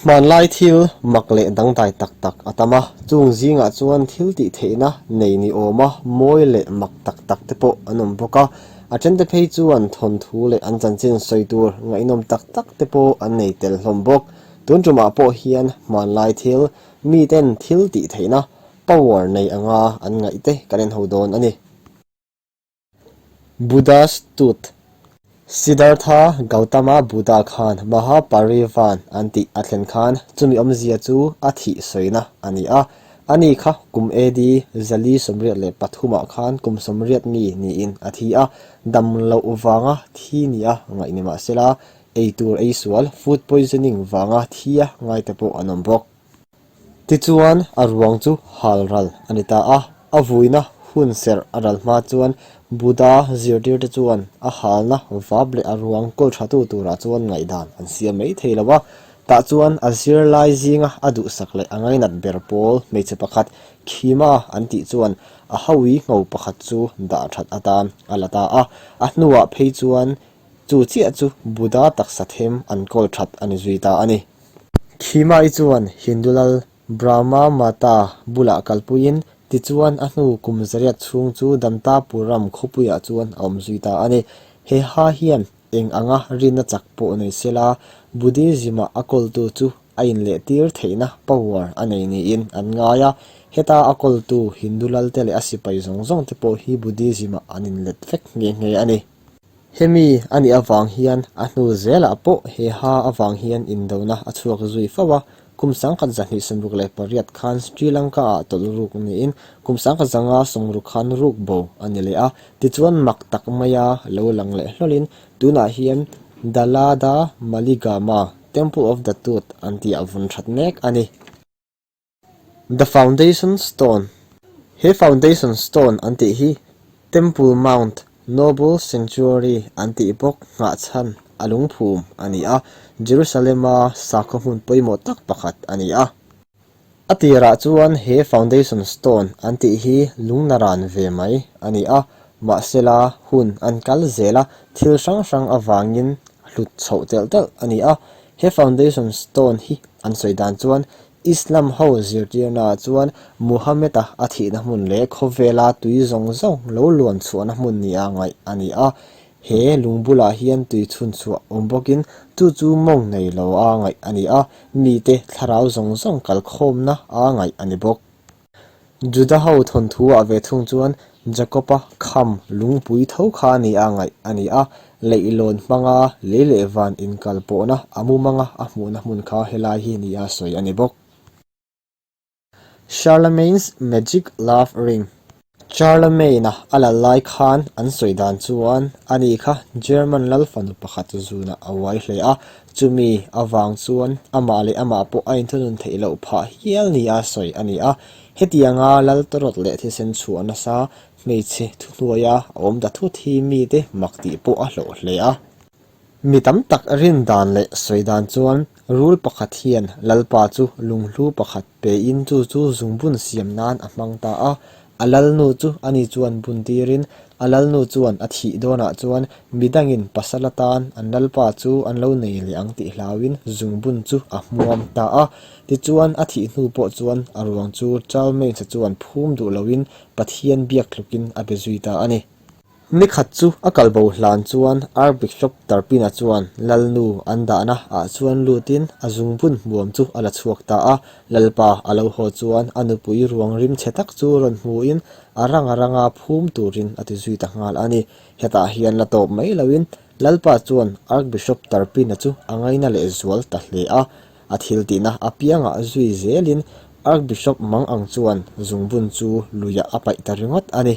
Hmanlai thil mak leh dangdai tak tak a tam a, chung zingah chuan thil tih theihna nei ni awma mawi leh mak tak tak te pawh an awm bawk a. A thente phei chuan thawnthu leh an chanchin sawi tur ngaihnawm tak tak te pawh an nei tel hlawm bawk. Tun tumah pawh hian hmanlai thil miten thil tih theihna, power, nei anga an ngaih te kan en ho dawn a ni. Buddha's Tooth, Siddhartha Gautama Buddha khan Mahaparinivan an tih a thlen khan chumi awmzia chu a thih sawina a ni a. Ani kha kum AD 483 ah khan kum 80 mi niin a thi a, dam loh vanga thi nia ngaih ni mahsela eitur ei sual, food poisoning, vanga thia ngaite pawh an awm bawk. Tichuan, a ruang chu hal ral a ni ta a. A vuina hun serh a ral hma chuan Buddha zirtirte chuan a halna vap leh a ruang kawl thatu turah chuan ngaihdan an siam mai thei lo a. Tah chuan a zirlai zinga a duhsak leh a ngainat ber pawl hmeichhe pakhat Khima an tih chuan a hawi ngho pakhat chu dah that atan a la ta a. A hnuah phei chuan chu chiah chu Buddha taksa them an kawl that a ni zui ta a ni. Khimai chuan Hindu lal Brahma Mata bulah kalpuiin tichuan a hnu kum zariat chhung chu Dantapuram khawpuiah chuan a awm zui ta a ni. He ha hian eng anga rinna chak pawh nei sela Buddhism-ah a kawltu chu a inlehtir theihna power a nei niin an ngai a. Heta a kawltu Hindu lalte leh a sipai zawng zawng te pawh hi Buddhism-ah an inlet vek nghe nghe a ni. Hemi a nih avang hian a hnu zelah pawh he ha avang hian indona a chhuak zui fo a, kum 1968 khan Sri Lanka ah tawlh ruk niin kum 1960 khan ruk bo a ni leh a, tichuan mak tak maia lo lang leh hlawlin tunah hian Dalada Maligama, Temple of the Tooth an tih ah vun that mek a ni. The Foundation Stone, He Foundation Stone an tih hi Temple Mount Noble Sanctuary an tih bawk nghah chhan a lungphum a ni a, Jerusalem-a sakhaw hmun pawimawh tak pakhat a ni a. A tirah chuan he Foundation Stone an tih hi lungnaran ve mai a ni a, mahsela hun an kal zel a, thil hrang hrang avangin hlut chhoh telh telh a ni a. He Foundation Stone hi an sawi dan chuan Islam ho zirtirnaah chuan Muhammad-a a thihna hmun leh khawvela tui zawng zawng lo luan chhuahna hmun nia ngaih a ni a. He lung bulah hian tui chhun chhuah awm bawkin chu chu mawng nei lo a ngaih a ni a, mite thlarau zawng zawng kalkhawmna a ngaih a ni bawk. Juda ho thawnthu-ah ve thung chuan Jakob-a kham lungpui tho kha nia ngaih a ni a, leihlawn hmanga lei leh van inkal pawhna a mumanga a hmuhna hmun kha helai hi nia sawi a ni bawk. Charlemagne's Magic Love Ring Charlemagne-a a lal lai khan an sawi dan chuan ani kha German lal fanu pakhat zunah a uai hle a, chumi avang chuan amah leh amah pawh a inthunun theih loh phah hial nia sawi a ni a. Hetianga lal tawrawt leh thisen chhuah nasa hmeichhe thuhnuaia a awm ta thut hi mite mak tih pawh a hlawh hle a. Mi tam tak rin dan leh sawi dan chuan rul pakhat hian Lalpa chu lunghlu pakhat pein chu chu zungbun siam nan a hmang ta a. A lalnu chu ani chuan bun tirin a lalnu chuan a thih dawnah chuan midangin pasal atan an lalpa chu an lo nei leh ang tih hlauin zungbun chu a hmuam ta a. Tichuan a thih hnu pawh chuan a ruang chu Charlemagne chuan phum duh loin Pathian biak tlukin a be zui ta a ni. Ni khat chu a kal bo hlan chuan Archbishop Turpin-a chuan Lalnu an dahna ah chuan lutin a zungbun hmuam chu a la chhuak ta a. Lalpa a lo haw chuan a nupui ruang rim chhe tak chu rawn hmuin a rang a ranga phum turin a ti zui ta nghal a ni. Hetah hian la tawp mai loin Lalpa chuan Archbishop Turpin-a chu a ngaina leh zual ta hle a. A thil tihna apiangah zui zelin Archbishop mang ang chuan zungbun chu luiah a paih ta ringawt a ni.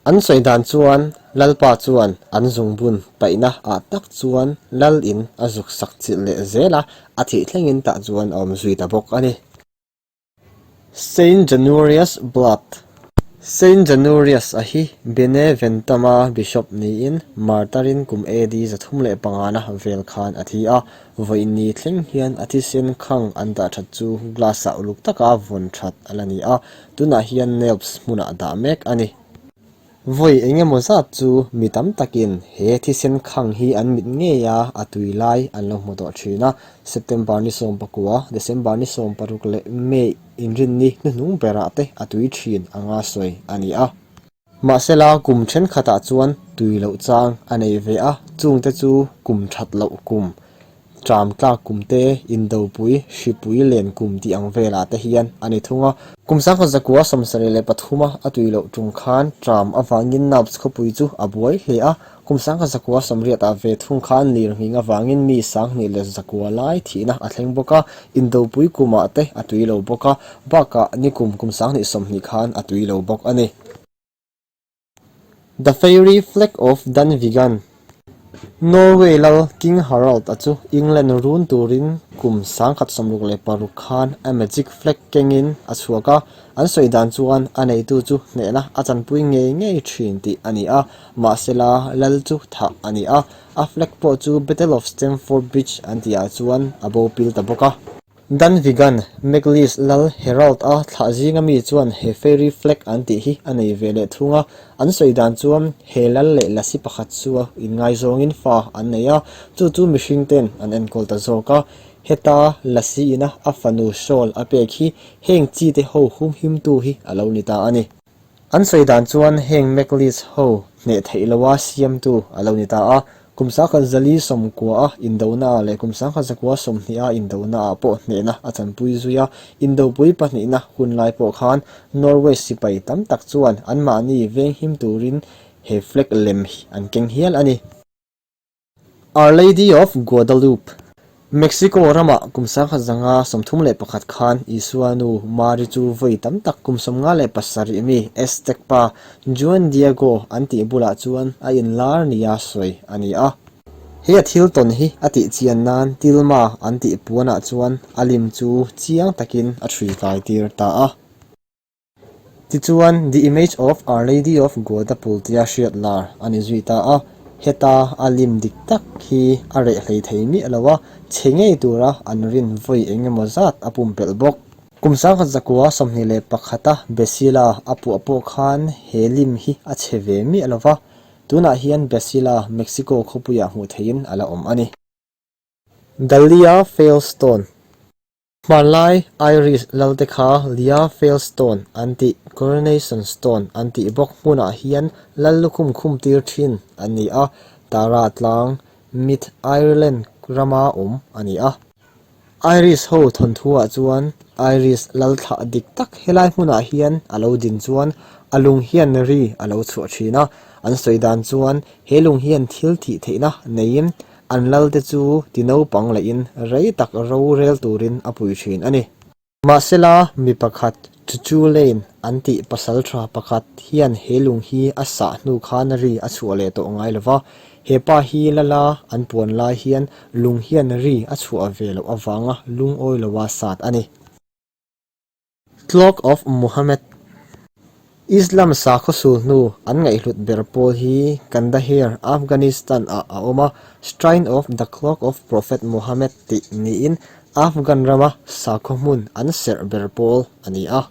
An sawi dan chuan Lalpa chuan an zungbun paihna ah tak chuan Lal in a zuk sak chilh leh zel a, a thih thlengin tah chuan a awm zui ta bawk a ni. Saint Januarius Blood Saint Januarius a hi Beneventum-a Bishop niin Martyr-in kum AD 305 na vel khan a thi a, vawiin thleng hian a thisen khang an dah that chu glass-ah uluk taka vawn that a la ni a, Tunah hian Nelps hmunah dah mek a ni. Vawi eng emaw zat chu mi tam takin he thisen khang hi an mit ngei a, a tui lai an lo hmu tawh thin a. September ni 19, December ni 16 leh May inrinni hnuhnung berah te a tui thin anga sawi a ni a. Mahsela kum thenkhatah chuan tui loh chang a nei ve a, chungte chu kum that loh kum Ṭam tlak kum te, indopui, hripui len kum tih ang velah te hian a ni thung a. Kum 1974 a a tui loh ṭung khan ṭam avangin Naupz khawpui chu a buai hle a. Kum 1980 ah ve thung khan lirnghing avangin mi 2109 lai thihna a thleng bawk a, indopui kumah te a tui lo bawk a, bakah nikum kum 2020 khan a tui lo bawk a ni. The Fairy Flag of Dunvegan, Norway lal King Harald-a chu England run turin kum 1066 khan a magic flag kengin a chhuak a, an sawi dan chuan a neitu chu hnehna a chanpui ngei ngei thin tih a ni a, mahsela lal chu thah a ni a, a flag pawh chu Battle of Stamford Bridge an tihah chuan a bo pil ta bawk a. Dunvegan, MacLeish lal Herald-a thlah zinga mi chuan he fairy flag an tih hi a nei ve leh thung a, an sawi dan chuan he lal leh lasi pakhat chu inngaizawngin fa an nei a, chu chu mihring ten an enkawl ta zawk a. Heta lasi ina a fanu shawl a pek hi heng chi te ho humhimtu hi a lo ni ta a ni. An sawi dan chuan heng MacLeish ho hneh theih loa siamtu a lo ni ta a, kum 1949 a indonaah leh kum 1920 a indonaah pawh hnehna a chanpui zui a, indopui pahnihna hun lai pawh khan Norway sipai tam tak chuan anmahni venghim turin he flag lem hi an keng hial a ni. Our Lady of Guadalupe, Mexico ramah kum 1931 khan Isua nu Mari chu vawi tam tak kum 57 mi Aztec pa Juan Diego an tih bulah chuan a inlar nia sawi a ni a. He a thil tawn hi a tih chian nan Tilma an tih puanah chuan a lim chu chiang takin a ṭhui kai tir ta a. Tichuan, The Image of Our Lady of Guadalupe tia hriat lar a ni zui ta a, heta a lim dik tak hi a reh hlei thei miah lo a, chhe ngei tura an rin vawi eng emaw zat a pumpelh bawk. Kum 1921 a Basila a puah pawh khan he lim hi a chhe ve miah lo va, tunah hian Basila, Mexico khawpuiah hmuh theihin a la awm a ni. The Lia Fail Stone. Hmanlai Irish lalte kha Lia Fail Stone an tih, Coronation Stone an tih bawk hmunah hian lal lukhum khum tir thin an ni a, Tara tlang, Mid Ireland rama awm a ni a. Irish ho thawnthuah chuan Irish lal thlah dik tak helai hmunah hian a lo din chuan a lung hian ri a lo chhuah thin a, an sawi dan chuan he lung hian thil thih theihna neiin An lalte chu ti naupang lehin rei tak ro rel turin a pui thin a ni. Mahsela, mi pakhat, Chuchu Lane an tih pasal tha pakhat hian he lung hi a sah hnu khan ri a chhuah leh tawh ngai lo va, he pa hi lala an puan lai hian lung hian ri a chhuah ve loh avanga lungawi loa sat a ni. Clock of Muhammad, Islam sakhaw sul hnu an ngaihhlut ber pawl hi Kandahar, Afghanistan ah a awm a, Shrine of the Clock of Prophet Muhammad tih niin Afghan rama sakhaw hmun an serh ber pawl a ni a.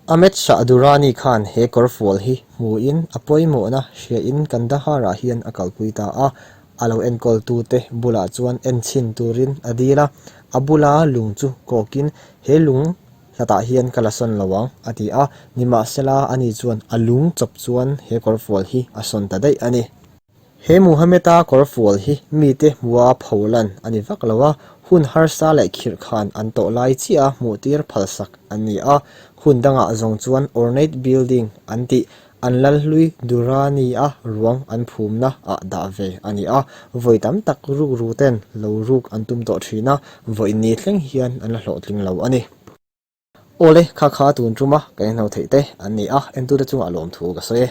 Ahmed Shah Durrani khan he kawrfual hi hmuin a pawimawhna hriain Kandahar ah hian a kalpui ta a, a lo enkawltute bulah chuan enchhin turin a dil a, a bula lung chu kawkin he lung Hlatah hian ka la sawn lo ang, a ti a. Nimahsela, ani chuan a lung chawp chuan he kawrfual hi a sawn ta daih a ni. He Muhammad-a kawrfual hi mite hmua pholan a ni vak lo a, hun harsa leh khirhkhan an tawh lai chiah a hmuhtir phalsak an ni a. Hun dangah zawng chuan ornate building an tih an lalhlui Durrani-a ruang an phumna ah dah ve a ni a. Vawi tam tak rukru ten lo ruk an tum tawh thin a, vawi ni thleng hian an la hlawhtling lo a ni. Awle, kha kha tun tuma kan inhno theih te an ni a, entute chungah lawmthu ka sawi e.